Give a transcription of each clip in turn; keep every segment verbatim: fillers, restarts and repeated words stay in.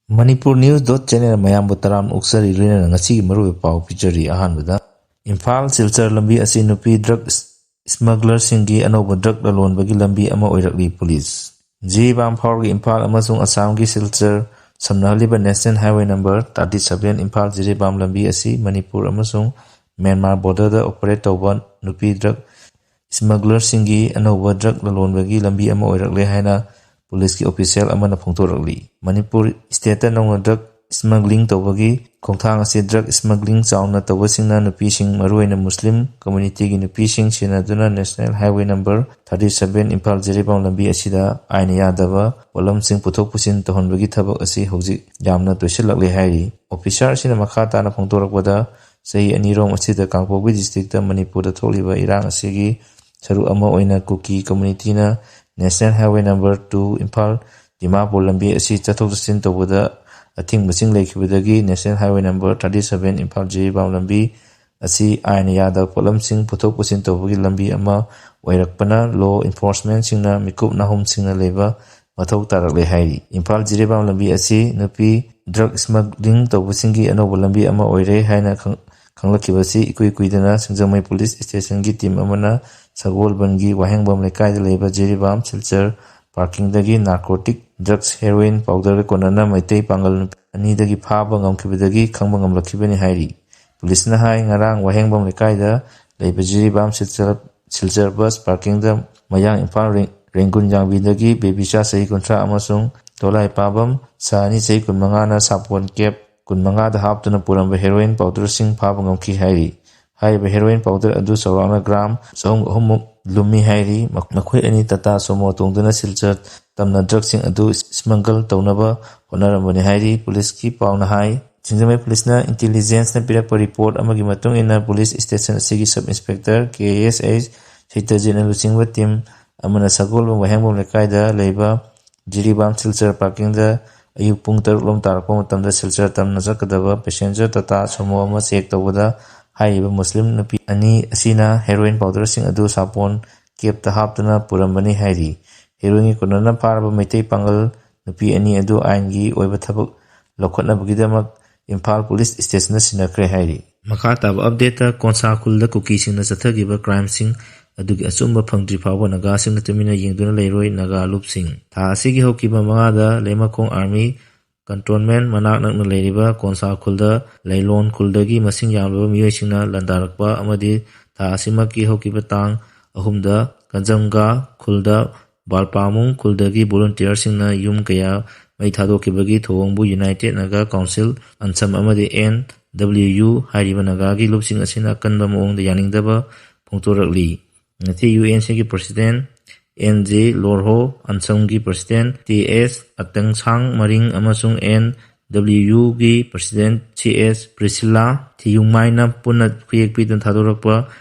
Manipur News dot channel ꯃꯌꯥꯝꯕꯨ ꯇꯔꯥꯝꯅ ꯑꯣꯛꯆꯔꯤ꯫ ꯂꯣꯏꯅꯅ ꯉꯁꯤꯒꯤ ꯃꯔꯨꯑꯣꯏꯕ ꯄꯥꯎ ꯄꯤꯖꯔꯤ꯫ ꯑꯍꯥꯟꯕꯗ, ꯏꯝꯐꯥꯜ ꯁꯤꯜꯆꯔ ꯂꯝꯕꯤ ꯑꯁꯤ ꯅꯨꯄꯤ ꯗ꯭ꯔꯒ ꯁ꯭ꯃꯒꯂꯔꯁꯤꯡꯒꯤ ꯑꯅꯧꯕ ꯗ꯭ꯔꯒ ꯂꯂꯣꯟꯕꯒꯤ ꯂꯝꯕꯤ ꯑꯃ ꯑꯣꯏꯔꯛꯂꯤ꯫ ꯄꯨꯂꯤꯁ꯫ ꯖꯤꯔꯤꯕꯥꯝ ꯐꯥꯎꯔꯒ ꯏꯝꯐꯥꯜ ꯑꯃꯁꯨꯡ ꯑꯁꯥꯝꯒꯤ Silchar ꯁꯝꯅꯍꯜꯂꯤꯕ National Highway number thirty seven Imphal Jiribam ꯂꯝꯕꯤ ꯑꯁꯤ ꯃꯅꯤꯄꯨꯔ ꯑꯃꯁꯨꯡ ꯃ꯭ꯌꯥꯟꯃꯥꯔ border ꯗ operate ꯇꯧꯕ ꯅꯨꯄꯤ ꯗ꯭ꯔꯒ ꯁ꯭ꯃꯒꯂꯔꯁꯤꯡꯒꯤ ꯑꯅꯧꯕ ꯗ꯭ꯔꯒ ꯂꯂꯣꯟꯕꯒꯤ ꯂꯝꯕꯤ ꯑꯃ ꯑꯣꯏꯔꯛꯂꯦ ꯍꯥꯏꯅ ꯄꯨꯂꯤꯁꯀꯤ official ꯑꯃꯅ ꯐꯣꯡꯗꯣꯔꯛꯂꯤ꯫ ꯃꯅꯤꯄꯨꯔ state ꯇ ꯅꯧꯅ ꯗ꯭ꯔꯒ smuggling ꯇꯧꯕꯒꯤ ꯈꯣꯡꯊꯥꯡ ꯑꯁꯤ ꯗ꯭ꯔꯒ smuggling ꯆꯥꯎꯅ ꯇꯧꯕꯁꯤꯡꯅ ꯅꯨꯄꯤꯁꯤꯡ, ꯃꯔꯨꯑꯣꯏꯅ ꯃꯨꯁꯂꯤꯝ community ꯒꯤ ꯅꯨꯄꯤꯁꯤꯡ ꯁꯤꯖꯤꯟꯅꯗꯨꯅ National Highway number thirty seven Imphal Jiribam ꯂꯝꯕꯤ ꯑꯁꯤꯗ ꯑꯥꯏꯟ ꯌꯥꯗꯕ ꯄꯣꯠꯂꯝꯁꯤꯡ ꯄꯨꯊꯣꯛ ꯄꯨꯁꯤꯟ ꯇꯧꯍꯟꯕꯒꯤ ꯊꯕꯛ ꯑꯁꯤ ꯍꯧꯖꯤꯛ ꯌꯥꯝꯅ ꯇꯣꯏꯁꯤꯜꯂꯛꯂꯦ ꯍꯥꯏꯔꯤ꯫ Officer ꯑꯁꯤꯅ ꯃꯈꯥ ꯇꯥꯅ ꯐꯣꯡꯗꯣꯔꯛꯄꯗ, ꯆꯍꯤ ꯑꯅꯤꯔꯣꯝ ꯑꯁꯤꯗ ꯀꯥꯡꯄꯣꯛꯄꯤ district ꯇ ꯃꯅꯤꯄꯨꯔꯗ ꯊꯣꯛꯂꯤꯕ ꯏꯔꯥꯡ ꯑꯁꯤꯒꯤ ꯁꯔꯨꯛ ꯑꯃ ꯑꯣꯏꯅ ꯀꯨꯀꯤ community ꯅ National Highway number two Imphal Dimapur ꯂꯝꯕꯤ ꯑꯁꯤ ꯆꯠꯊꯣꯛ ꯆꯠꯁꯤꯟ ꯇꯧꯕꯗ ꯑꯊꯤꯡꯕꯁꯤꯡ ꯂꯩꯈꯤꯕꯗꯒꯤ National Highway number thirty seven Imphal Jiribam ꯂꯝꯕꯤ ꯑꯁꯤ ꯑꯥꯏꯟ ꯌꯥꯗꯕ ꯄꯣꯠꯂꯝꯁꯤꯡ ꯄꯨꯊꯣꯛ ꯄꯨꯁꯤꯟ ꯇꯧꯕꯒꯤ ꯂꯝꯕꯤ ꯑꯃ ꯑꯣꯏꯔꯛꯄꯅ law enforcement ꯁꯤꯡꯅ ꯃꯤꯀꯨꯞ ꯅꯥꯍꯨꯝꯁꯤꯡꯅ ꯂꯩꯕ ꯃꯊꯧ ꯇꯥꯔꯛꯂꯦ ꯍꯥꯏꯔꯤ꯫ ꯏꯝꯐꯥꯜ ꯖꯤꯔꯤꯕꯥꯝ ꯂꯝꯕꯤ ꯑꯁꯤ ꯅꯨꯄꯤ ꯗ꯭ꯔꯒ smuggling ꯇꯧꯕꯁꯤꯡꯒꯤ ꯑꯅꯧꯕ ꯂꯝꯕꯤ ꯑꯃ ꯑꯣꯏꯔꯦ ꯍꯥꯏꯅ ꯈꯪ-, ꯈꯪꯂꯛꯈꯤꯕꯁꯤ ꯏꯀꯨꯏ ꯀꯨꯏꯗꯅ ꯁꯤꯡꯖꯃꯩ ꯄꯨꯂꯤꯁ ꯁ꯭ꯇꯦꯁꯟꯒꯤ ꯇꯤꯝ ꯑꯃꯅ ꯁꯒꯣꯜꯕꯟꯒꯤ ꯋꯥꯍꯦꯡꯕꯝ ꯂꯩꯀꯥꯏꯗ ꯂꯩꯕ Jiribam Silchar ꯄꯥꯔꯀꯤꯡꯗꯒꯤ narcotic drugs heroin powder ꯀꯣꯟꯅꯅ ꯃꯩꯇꯩ ꯄꯥꯡꯒꯜ ꯅꯨꯄꯤ ꯑꯅꯤꯗꯒꯤ ꯐꯥꯕ ꯉꯝꯈꯤꯕꯗꯒꯤ ꯈꯪꯕ ꯉꯝꯂꯛꯈꯤꯕꯅꯤ ꯍꯥꯏꯔꯤ꯫ ꯄꯨꯂꯤꯁꯅ ꯍꯥꯏ, ꯉꯔꯥꯡ ꯋꯥꯍꯦꯡꯕꯝ ꯂꯩꯀꯥꯏꯗ ꯂꯩꯕ ꯖꯤꯔꯤꯕꯥꯝ ꯁꯤꯜꯆꯔ, ꯁꯤꯜꯆꯔ ꯕꯁ ꯄꯥꯔꯀꯤꯡꯗ ꯃꯌꯥꯡ ꯏꯝꯐꯥꯜ ꯔꯦꯡ-, ꯔꯦꯡꯒꯨꯟ ꯌꯥꯡꯕꯤꯗꯒꯤ ꯕꯦꯕꯤꯆꯥ ꯆꯍꯤ ꯀꯨꯟꯊ꯭ꯔꯥ ꯑꯃꯁꯨꯡ ꯇꯣꯂꯥꯏ ꯄꯥꯕꯝ ꯁꯥ ꯑꯅꯤ ꯆꯍꯤ ꯀꯨꯟꯃꯉꯥꯅ ꯁꯥꯄꯣꯟ ꯀꯦꯞ ꯀꯨꯟꯃꯉꯥꯗ ꯍꯥꯞꯇꯨꯅ ꯄꯨꯔꯝꯕ heroin powder ꯁꯤꯡ ꯐꯥꯕ ꯉꯝꯈꯤ ꯍꯥꯏꯔꯤ꯫ ꯍꯥꯏꯔꯤꯕ heroin powder ꯑꯗꯨ ꯆꯥꯎꯔꯥꯛꯅ gram ꯆꯍꯨꯝ ꯑꯍꯨꯝꯃꯨꯛ ꯂꯨꯝꯃꯤ ꯍꯥꯏꯔꯤ꯫ ꯃꯈ-, ꯃꯈꯣꯏ ꯑꯅꯤ ꯇꯥꯇꯥ ꯁꯣꯃꯣ ꯇꯣꯡꯗꯨꯅ ꯁꯤꯜꯆꯔ ꯇꯝꯅ ꯗ꯭ꯔꯒꯁꯤꯡ ꯑꯗꯨ smuggle ꯇꯧꯅꯕ ꯍꯣꯠꯅꯔꯝꯕꯅꯤ ꯍꯥꯏꯔꯤ꯫ ꯄꯨꯂꯤꯁꯀꯤ ꯄꯥꯎꯅ ꯍꯥꯏ, ꯁꯤꯡꯖꯃꯩ ꯄꯨꯂꯤꯁꯅ intelligence ꯅ ꯄꯤꯔꯛꯄ report ꯑꯃꯒꯤ ꯃꯇꯨꯡ ꯏꯟꯅ ꯄꯨꯂꯤꯁ ꯁ꯭ꯇꯦꯁꯟ ꯑꯁꯤꯒꯤ sub inspector ꯀꯦ ꯑꯦꯁ ꯑꯩꯆ ꯁꯤꯇꯖꯤꯠꯅ ꯂꯨꯆꯤꯡꯕ ꯇꯤꯝ ꯑꯃꯅ ꯁꯒꯣꯜꯕꯟ ꯋꯥꯍꯦꯡꯕꯝ ꯂꯩꯀꯥꯏꯗ ꯂꯩꯕ ꯖꯤꯔꯤꯕꯥꯝ ꯁꯤꯜꯆꯔ ꯄꯥꯔꯀꯤꯡꯗ ꯑꯌꯨꯛ ꯄꯨꯡ ꯇꯔꯨꯛ ꯂꯣꯝ ꯇꯥꯔꯛꯄ ꯃꯇꯝꯗ ꯁꯤꯜꯆꯔ ꯇꯝꯅ ꯆꯠꯀꯗꯕ passenger ꯇꯥꯇꯥ ꯁꯣꯃꯣ ꯑꯃ ꯆꯦꯛ ꯇꯧꯕꯗ ꯍꯥꯏꯔꯤꯕ ꯃꯨꯁꯂꯤꯝ ꯅꯨꯄꯤ ꯑꯅꯤ ꯑꯁꯤꯅ heroin powder ꯁꯤꯡ ꯑꯗꯨ ꯁꯥꯄꯣꯟ ꯀꯦꯞꯇ ꯍꯥꯞꯇꯨꯅ ꯄꯨꯔꯝꯕꯅꯤ ꯍꯥꯏꯔꯤ꯫ Heroin ꯒꯤ ꯀꯣꯟꯅꯅ ꯐꯥꯔꯕ ꯃꯩꯇꯩ ꯄꯥꯡꯒꯜ ꯅꯨꯄꯤ ꯑꯅꯤ ꯑꯗꯨ ꯑꯥꯏꯟꯒꯤ ꯑꯣꯏꯕ ꯊꯕꯛ ꯂꯧꯈꯠꯅꯕꯒꯤꯗꯃꯛ ꯏꯝꯐꯥꯜ ꯄꯨꯂꯤꯁ ꯁ꯭ꯇꯦꯁꯟꯗ ꯁꯤꯟꯅꯈ꯭ꯔꯦ ꯍꯥꯏꯔꯤ꯫ ꯃꯈꯥ ꯇꯥꯕ ꯑꯞꯗꯦꯠꯇ ꯀꯣꯟꯁꯥ ꯈꯨꯜꯗ ꯀꯨꯀꯤꯁꯤꯡꯅ ꯆꯠꯊꯈꯤꯕ ꯀ꯭ꯔꯥꯏꯝꯁꯤꯡ ꯑꯗꯨꯒꯤ ꯑꯆꯨꯝꯕ ꯐꯪꯗ꯭ꯔꯤ ꯐꯥꯎꯕ ꯅꯥꯒꯥꯁꯤꯡꯅ ꯇꯨꯃꯤꯟꯅ ꯌꯦꯡꯗꯨꯅ ꯂꯩꯔꯣꯏ꯫ ꯅꯥꯒꯥ ꯂꯨꯞꯁꯤꯡ꯫ ꯊꯥ ꯑꯁꯤꯒꯤ ꯍꯧꯈꯤꯕ ꯃꯉꯥꯗ ꯂꯩꯃꯈꯣꯡ ꯑꯥꯔꯃꯤ ꯀꯟꯇꯣꯟꯃꯦꯟ ꯃꯅꯥꯛ ꯅꯛꯅ ꯂꯩꯔꯤꯕ ꯀꯣꯟꯁꯥ ꯈꯨꯜꯗ ꯂꯩꯂꯣꯟ ꯈꯨꯜꯗꯒꯤ ꯃꯁꯤꯡ ꯌꯥꯝꯂꯕ ꯃꯤꯑꯣꯏꯁꯤꯡꯅ ꯂꯥꯟꯗꯥꯔꯛꯄ ꯑꯃꯗꯤ ꯊꯥ ꯑꯁꯤꯃꯛꯀꯤ ꯍꯧꯈꯤꯕ ꯇꯥꯡ ꯑꯍꯨꯝꯗ ꯀꯟꯖꯝꯒꯥ ꯈꯨꯜꯗ ꯕꯥꯜꯄꯥꯃꯨꯡ ꯈꯨꯜꯗꯒꯤ ꯚꯣꯂꯨꯟꯇꯤꯌꯔꯁꯤꯡꯅ ꯌꯨꯝ ꯀꯌꯥ ꯃꯩ ꯊꯥꯗꯣꯛꯈꯤꯕꯒꯤ ꯊꯧꯑꯣꯡꯕꯨ ꯌꯨꯅꯥꯏꯇꯦꯗ ꯅꯥꯒꯥ ꯀꯥꯎꯟꯁꯤꯜ, ꯑꯟꯁꯝ ꯑꯃꯗꯤ ꯑꯦꯟ ꯗꯕ꯭ꯂꯤꯌꯨ ꯌꯨ ꯍꯥꯏꯔꯤꯕ ꯅꯥꯒꯥꯒꯤ ꯂꯨꯞꯁꯤꯡ ꯑꯁꯤꯅ ꯑꯀꯟꯕ ꯃꯑꯣꯡꯗ ꯌꯥꯅꯤꯡꯗꯕ ꯐꯣꯡꯗꯣꯔꯛꯂꯤ꯫ ꯉꯁꯤ ꯌꯨ ꯑꯦꯟ ꯁꯤꯒꯤ ꯄ꯭ꯔꯁꯤꯗꯦꯟ ꯑꯦꯟ ꯖꯦ ꯂꯣꯔꯍꯣ, ꯑꯟꯁꯝꯒꯤ president T S Atangshang Maring ꯑꯃꯁꯨꯡ ꯑꯦꯟ ꯗꯕ꯭ꯂꯤꯌꯨ ꯌꯨꯒꯤ ꯄ꯭ꯔꯁꯤꯗꯦꯟ ꯁꯤ ꯑꯦꯁ ꯄ꯭ꯔꯤꯁꯤꯂꯥ ꯊꯤꯌꯨꯡꯃꯥꯏꯅ ꯄꯨꯟꯅ ꯈꯨꯌꯦꯛ ꯄꯤꯗꯨꯅ ꯊꯥꯗꯣꯔꯛꯄ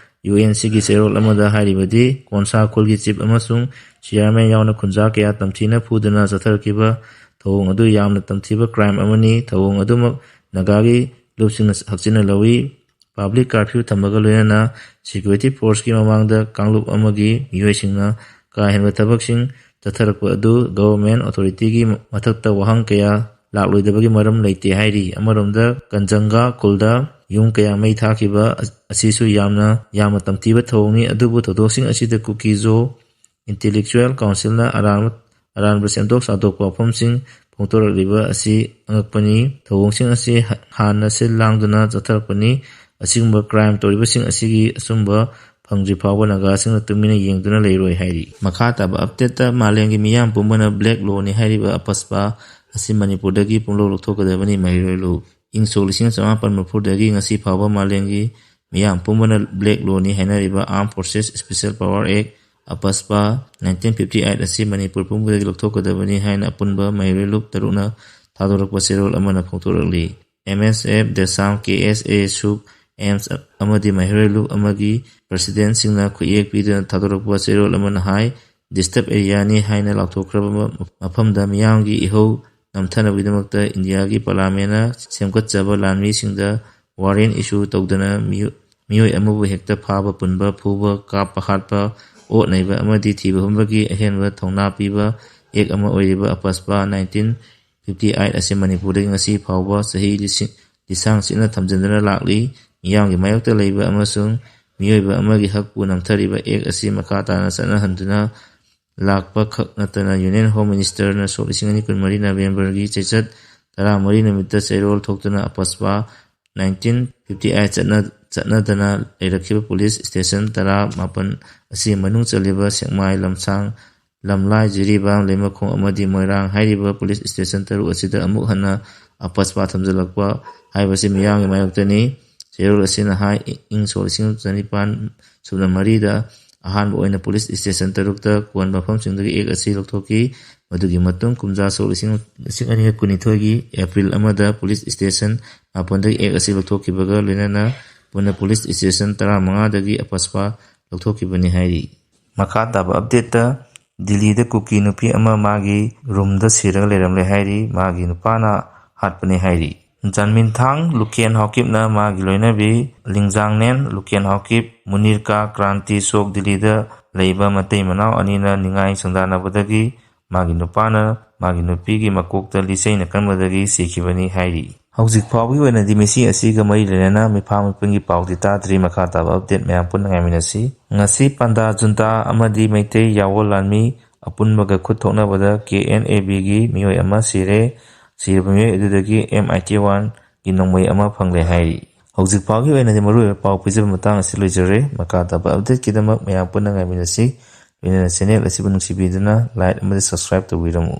ꯌꯨ ꯑꯦꯟ ꯁꯤꯒꯤ ꯆꯦꯔꯣꯜ ꯑꯃꯗ ꯍꯥꯏꯔꯤꯕꯗꯤ, ꯀꯣꯟꯁꯥ ꯈꯨꯜꯒꯤ ꯆꯤꯞ ꯑꯃꯁꯨꯡ ꯆꯤꯌꯥꯔꯃꯦꯟ ꯌꯥꯎꯅ ꯈꯨꯟꯖꯥ ꯀꯌꯥ ꯇꯝꯊꯤꯅ ꯐꯨꯗꯨꯅ ꯆꯠꯊꯔꯛꯈꯤꯕ ꯊꯧꯑꯣꯡ ꯑꯗꯨ ꯌꯥꯝꯅ ꯇꯝꯊꯤꯕ ꯀ꯭ꯔꯥꯏꯝ ꯑꯃꯅꯤ꯫ ꯊꯧꯑꯣꯡ ꯑꯗꯨꯃꯛ ꯅꯥꯒꯥꯒꯤ ꯂꯨꯞꯁꯤꯡꯅ ꯍꯛꯆꯤꯟꯅ ꯂꯧꯏ꯫ ꯄꯕ꯭ꯂꯤꯛ ꯀꯥꯔꯐ꯭ꯌꯨ ꯊꯝꯕꯒ ꯂꯣꯏꯅꯅ ꯁꯦꯀ꯭ꯌꯨꯔꯤꯇꯤ ꯐꯣꯔꯁꯀꯤ ꯃꯃꯥꯡꯗ ꯀꯥꯡꯂꯨꯞ ꯑꯃꯒꯤ ꯃꯤꯑꯣꯏꯁꯤꯡꯅ ꯀꯥ ꯍꯦꯟꯕ ꯊꯕꯛꯁꯤꯡ ꯆꯠꯊꯔꯛꯄ ꯑꯗꯨ ꯒꯚꯔꯟꯃꯦꯟꯠ ꯑꯣꯊꯣꯔꯤꯇꯤꯒꯤ ꯃꯊꯛꯇ ꯋꯥꯍꯪ ꯀꯌꯥ ꯂꯥꯛꯂꯣꯏꯗꯕꯒꯤ ꯃꯔꯝ ꯂꯩꯇꯦ ꯍꯥꯏꯔꯤ꯫ ꯑꯃꯔꯣꯝꯗ ꯀꯟꯖꯪꯒꯥ ꯈꯨꯜꯗ ꯌꯨꯝ ꯀꯌꯥ ꯃꯩ ꯊꯥꯈꯤꯕ ꯑꯁꯤꯁꯨ ꯌꯥꯝꯅ, ꯌꯥꯝꯅ ꯇꯝꯊꯤꯕ ꯊꯧꯑꯣꯡꯅꯤ꯫ ꯑꯗꯨꯕꯨ ꯊꯧꯗꯣꯛꯁꯤꯡ ꯑꯁꯤꯗ ꯀꯨꯀꯤꯖꯣ ꯏꯟꯇꯦꯂꯦꯛꯆꯨꯋꯦꯜ ꯀꯥꯎꯟꯁꯤꯜꯅ ꯑꯔꯥꯟꯕ, ꯑꯔꯥꯟꯕ ꯁꯦꯝꯗꯣꯛ ꯁꯥꯗꯣꯛꯄ ꯋꯥꯐꯝꯁꯤꯡ ꯐꯣꯡꯗꯣꯔꯛꯂꯤꯕ ꯑꯁꯤ ꯑꯉꯛꯄꯅꯤ꯫ ꯊꯧꯑꯣꯡꯁꯤꯡ ꯑꯁꯤ ꯍ-, ꯍꯥꯟꯅ ꯁꯤꯜ ꯂꯥꯡꯗꯨꯅ ꯆꯠꯊꯔꯛꯄꯅꯤ꯫ ꯑꯁꯤꯒꯨꯝꯕ ꯀ꯭ꯔꯥꯏꯝ ꯇꯧꯔꯤꯕꯁꯤꯡ ꯑꯁꯤꯒꯤ ꯑꯆꯨꯝꯕ ꯐꯪꯗ꯭ꯔꯤ ꯐꯥꯎꯕ ꯅꯥꯒꯥꯁꯤꯡꯅ ꯇꯨꯃꯤꯟꯅ ꯌꯦꯡꯗꯨꯅ ꯂꯩꯔꯣꯏ ꯍꯥꯏꯔꯤ꯫ ꯃꯈꯥ ꯇꯥꯕ ꯑꯞꯗꯦꯠꯇ ꯃꯥꯂꯦꯝꯒꯤ ꯃꯤꯌꯥꯝ ꯄꯨꯝꯕꯅ ꯕ꯭ꯂꯦꯛ ꯂꯣꯅꯤ ꯍꯥꯏꯔꯤꯕ ꯑꯄꯁꯄꯥ ꯑꯁꯤ ꯃꯅꯤꯄꯨꯔꯗꯒꯤ ꯄꯨꯡꯂꯧ ꯂꯧꯊꯣꯛꯀꯗꯕꯅꯤ꯫ ꯃꯍꯩꯔꯣꯏ ꯂꯨꯞ꯫ ꯏꯪ ꯁꯣꯛ ꯂꯤꯁꯤꯡ ꯆꯃꯥꯄꯟ ꯃꯔꯤꯐꯨꯗꯒꯤ ꯉꯁꯤ ꯐꯥꯎꯕ ꯃꯥꯂꯦꯝꯒꯤ ꯃꯤꯌꯥꯝ ꯄꯨꯝꯕꯅ ꯕ꯭ꯂꯦꯛ ꯂꯣꯅꯤ ꯍꯥꯏꯅꯔꯤꯕ Armed Forces Special Power Act, AFSPA, nineteen fifty eight ꯑꯁꯤ ꯃꯅꯤꯄꯨꯔ ꯄꯨꯝꯕꯗꯒꯤ ꯂꯧꯊꯣꯛꯀꯗꯕꯅꯤ ꯍꯥꯏꯅ ꯑꯄꯨꯟꯕ ꯃꯍꯩꯔꯣꯏ ꯂꯨꯞ ꯇꯔꯨꯛꯅ ꯊꯥꯗꯣꯔꯛꯄ ꯆꯦꯔꯣꯜ ꯑꯃꯅ ꯐꯣꯡꯗꯣꯔꯛꯂꯤ꯫ ꯑꯦꯝ ꯑꯦꯁ ꯑꯦꯐ, ꯗꯦꯁꯥꯝ, ꯀꯦ ꯑꯦꯁ ꯑꯦ, ꯁꯨꯛ, ꯑꯦꯝꯁ ꯑꯃꯗꯤ ꯃꯍꯩꯔꯣꯏ ꯂꯨꯞ ꯑꯃꯒꯤ ꯄ꯭ꯔꯁꯤꯗꯦꯟꯠꯁꯤꯡꯅ ꯈꯨꯠꯌꯦꯛ ꯄꯤꯗꯨꯅ ꯊꯥꯗꯣꯔꯛꯄ ꯆꯦꯔꯣꯜ ꯑꯃꯅ ꯍꯥꯏ, ꯗꯤꯁꯇꯔꯕ ꯑꯦꯔꯤꯌꯥꯅꯤ ꯍꯥꯏꯅ ꯂꯥꯎꯊꯣꯛꯈ꯭ꯔꯕ ꯃꯐꯝꯗ ꯃꯤꯌꯥꯝꯒꯤ ꯏꯍꯧ ꯅꯝꯊꯅꯕꯒꯤꯗꯃꯛꯇ ꯏꯟꯗꯤꯌꯥꯒꯤ ꯄꯥꯔꯂꯥꯃꯦꯟꯅ ꯁꯦꯝꯒꯠꯆꯕ ꯂꯥꯟꯃꯤꯁꯤꯡꯗ ꯋꯥꯔꯦꯟ ꯏꯁꯨ ꯇꯧꯗꯅ ꯃꯤꯑꯣ-, ꯃꯤꯑꯣꯏ ꯑꯃꯕꯨ ꯍꯦꯛꯇ ꯐꯥꯕ ꯄꯨꯟꯕ, ꯐꯨꯕ, ꯀꯥꯞꯄ ꯍꯥꯠꯄ, ꯑꯣꯠ ꯅꯩꯕ ꯑꯃꯗꯤ ꯊꯤꯕ ꯍꯨꯝꯕꯒꯤ ꯑꯍꯦꯟꯕ ꯊꯧꯅꯥ ꯄꯤꯕ ꯑꯦꯛ ꯑꯃ ꯑꯣꯏꯔꯤꯕ ꯑꯄꯁꯄꯥ ꯅꯥꯏꯟꯇꯤꯟ ꯐꯤꯐꯇꯤ ꯑꯩꯠ ꯑꯁꯤ ꯃꯅꯤꯄꯨꯔꯗꯒꯤ ꯉꯁꯤ ꯐꯥꯎꯕ ꯆꯍꯤ ꯂꯤꯁꯤꯡ, ꯂꯤꯁꯥꯡ ꯁꯤꯠꯅ ꯊꯝꯖꯤꯟꯗꯨꯅ ꯂꯥꯛꯂꯤ꯫ ꯃꯤꯌꯥꯝꯒꯤ ꯃꯥꯌꯣꯛꯇ ꯂꯩꯕ ꯑꯃꯁꯨꯡ ꯃꯤꯑꯣꯏꯕ ꯑꯃꯒꯤ ꯍꯛꯄꯨ ꯅꯝꯊꯔꯤꯕ ꯑꯦꯛ ꯑꯁꯤ ꯃꯈꯥ ꯇꯥꯅ ꯆꯠꯅꯍꯟꯗꯨꯅ ꯂꯥꯛꯄ ꯈꯛ ꯅꯠꯇꯅ, Union Home Ministerꯅ ꯁꯣꯛ ꯂꯤꯁꯤꯡ ꯑꯅꯤ ꯀꯨꯟꯃꯔꯤ Novemberꯒꯤ ꯆꯩꯆꯠ ꯇꯔꯥꯃꯔꯤ ꯅꯨꯃꯤꯠꯇ ꯆꯩꯔꯣꯜ ꯊꯣꯛꯇꯨꯅ ꯑꯄꯁꯄꯥ ꯅꯥꯏꯟꯇꯤꯟ ꯐꯤꯐꯇꯤ ꯑꯩꯠ ꯆꯠꯅ-, ꯆꯠꯅꯗꯅ ꯂꯩꯔꯛꯈꯤꯕ ꯄꯨꯂꯤꯁ ꯁ꯭ꯇꯦꯁꯟ ꯇꯔꯥꯃꯥꯄꯟ ꯑꯁꯤ ꯃꯅꯨꯡ ꯆꯜꯂꯤꯕ ꯁꯦꯛꯃꯥꯏ, ꯂꯝꯁꯥꯡ, ꯂꯝꯂꯥꯏ, ꯖꯤꯔꯤꯕꯥꯝ, ꯂꯩꯃꯈꯣꯡ ꯑꯃꯗꯤ ꯃꯣꯏꯔꯥꯡ ꯍꯥꯏꯔꯤꯕ ꯄꯨꯂꯤꯁ ꯁ꯭ꯇꯦꯁꯟ ꯇꯔꯨꯛ ꯑꯁꯤꯗ ꯑꯃꯨꯛ ꯍꯟꯅ ꯑꯄꯁꯄꯥ ꯊꯝꯖꯤꯜꯂꯛꯄ ꯍꯥꯏꯕꯁꯤ ꯃꯤꯌꯥꯝꯒꯤ ꯃꯥꯌꯣꯛꯇꯅꯤ꯫ ꯆꯦꯔꯣꯜ ꯑꯁꯤꯅ ꯍꯥꯏ, ꯏꯪ ꯁꯣꯛ ꯂꯤꯁꯤꯡ ꯆꯅꯤꯄꯥꯟ ꯁꯨꯞꯅ ꯃꯔꯤꯗ ꯑꯍꯥꯟꯕ ꯑꯣꯏꯅ ꯄꯨꯂꯤꯁ ꯁ꯭ꯇꯦꯁꯟ ꯇꯔꯨꯛꯇ ꯀꯣꯟ ꯃꯐꯝꯁꯤꯡꯗꯒꯤ ꯑꯦꯛ ꯑꯁꯤ ꯂꯧꯊꯣꯛꯈꯤ꯫ ꯃꯗꯨꯒꯤ ꯃꯇꯨꯡ ꯀꯨꯝꯖꯥ ꯁꯣꯛ ꯂꯤꯁꯤꯡ, ꯂꯤꯁꯤꯡ ꯑꯅꯤꯒ ꯀꯨꯟꯅꯤꯊꯣꯏꯒꯤ April ꯑꯃꯗ ꯄꯨꯂꯤꯁ ꯁ꯭ꯇꯦꯁꯟ ꯃꯥꯄꯟꯗꯒꯤ ꯑꯦꯛ ꯑꯁꯤ ꯂꯧꯊꯣꯛꯈꯤꯕꯒ ꯂꯣꯏꯅꯅ ꯄꯨꯟꯅ ꯄꯨꯂꯤꯁ ꯁ꯭ꯇꯦꯁꯟ ꯇꯔꯥꯃꯉꯥꯗꯒꯤ ꯑꯄꯁꯄꯥ ꯂꯧꯊꯣꯛꯈꯤꯕꯅꯤ ꯍꯥꯏꯔꯤ꯫ ꯃꯈꯥ ꯇꯥꯕ updateꯇ, ꯗꯤꯜꯂꯤꯗ ꯀꯨꯀꯤ ꯅꯨꯄꯤ ꯑꯃ ꯃꯥꯒꯤ ꯔꯨꯝꯗ ꯁꯤꯔꯒ ꯂꯩꯔꯝꯂꯦ ꯍꯥꯏꯔꯤ꯫ ꯃꯥꯒꯤ ꯅꯨꯄꯥꯅ ꯍꯥꯠꯄꯅꯤ ꯍꯥꯏꯔꯤ꯫ ꯖꯥꯟꯃꯤꯟꯊꯥꯡ ꯂꯨꯀꯦꯟ ꯍꯥꯎꯀꯤꯞꯅ ꯃꯥꯒꯤ ꯂꯣꯏꯅꯕꯤ ꯂꯤꯡꯖꯥꯡꯅꯦꯟ ꯂꯨꯀꯦꯟ ꯍꯥꯎꯀꯤꯞ, ꯃꯨꯅꯤꯔꯀꯥ ꯀ꯭ꯔꯥꯟꯇꯤ ꯆꯣꯛ ꯗꯤꯜꯂꯤꯗ ꯂꯩꯕ ꯃꯇꯩ ꯃꯅꯥꯎ ꯑꯅꯤꯅ ꯅꯤꯡꯉꯥꯏ ꯁꯪꯗꯥꯅꯕꯗꯒꯤ ꯃꯥꯒꯤ ꯅꯨꯄꯥꯅ ꯃꯥꯒꯤ ꯅꯨꯄꯤꯒꯤ ꯃꯀꯣꯛꯇ ꯂꯤꯆꯩꯅ ꯀꯟꯕꯗꯒꯤ ꯁꯤꯈꯤꯕꯅꯤ ꯍꯥꯏꯔꯤ꯫ ꯍꯧꯖꯤꯛ ꯐꯥꯎꯕꯒꯤ ꯑꯣꯏꯅꯗꯤ ꯃꯤꯁꯤ ꯑꯁꯤꯒ ꯃꯔꯤ ꯂꯩꯅꯅ ꯃꯤꯐꯥ ꯃꯤꯄꯨꯝꯒꯤ ꯄꯥꯎꯗꯤ ꯇꯥꯗ꯭ꯔꯤ꯫ ꯃꯈꯥ ꯇꯥꯕ update ꯃꯌꯥꯝ ꯄꯨꯟꯅ ꯉꯥꯏꯃꯤꯟꯅꯁꯤ꯫ ꯉꯁꯤ ꯄꯥꯟꯗꯥ ꯖꯨꯟꯇꯥ ꯑꯃꯗꯤ ꯃꯩꯇꯩ ꯌꯥꯋꯣꯜ ꯂꯥꯟꯃꯤ ꯑꯄꯨꯟꯕꯒ ꯈꯨꯠ ꯊꯣꯛꯅꯕꯗ ꯀꯦ ꯑꯦꯟ ꯑꯦ ꯕꯤꯒꯤ ꯃꯤꯑꯣꯏ ꯑꯃ ꯁꯤꯔꯦ꯫ ꯁꯤꯔꯕ ꯃꯤꯑꯣꯏ ꯑꯗꯨꯗꯒꯤ ꯑꯦꯝ ꯑꯥꯏ ꯇꯤ ꯋꯥꯟꯒꯤ ꯅꯣꯡꯃꯩ ꯑꯃ ꯐꯪꯂꯦ ꯍꯥꯏꯔꯤ꯫ ꯍꯧꯖꯤꯛ ꯐꯥꯎꯒꯤ ꯑꯣꯏꯅꯗꯤ ꯃꯔꯨꯑꯣꯏꯕ ꯄꯥꯎ ꯄꯤꯖꯕ ꯃꯇꯥꯡ ꯑꯁꯤ ꯂꯣꯏꯖꯔꯦ꯫ ꯃꯈꯥ ꯇꯥꯕ updateꯀꯤꯗꯃꯛ ꯃꯌꯥꯝ ꯄꯨꯟꯅ ꯉꯥꯏꯃꯤꯟꯅꯁꯤ꯫ ꯂꯣꯏꯅꯅ channel ꯑꯁꯤꯕꯨ ꯅꯨꯡꯁꯤꯕꯤꯗꯨꯅ like ꯑꯃꯗꯤ subscribe ꯇꯧꯕꯤꯔꯝꯃꯨ꯫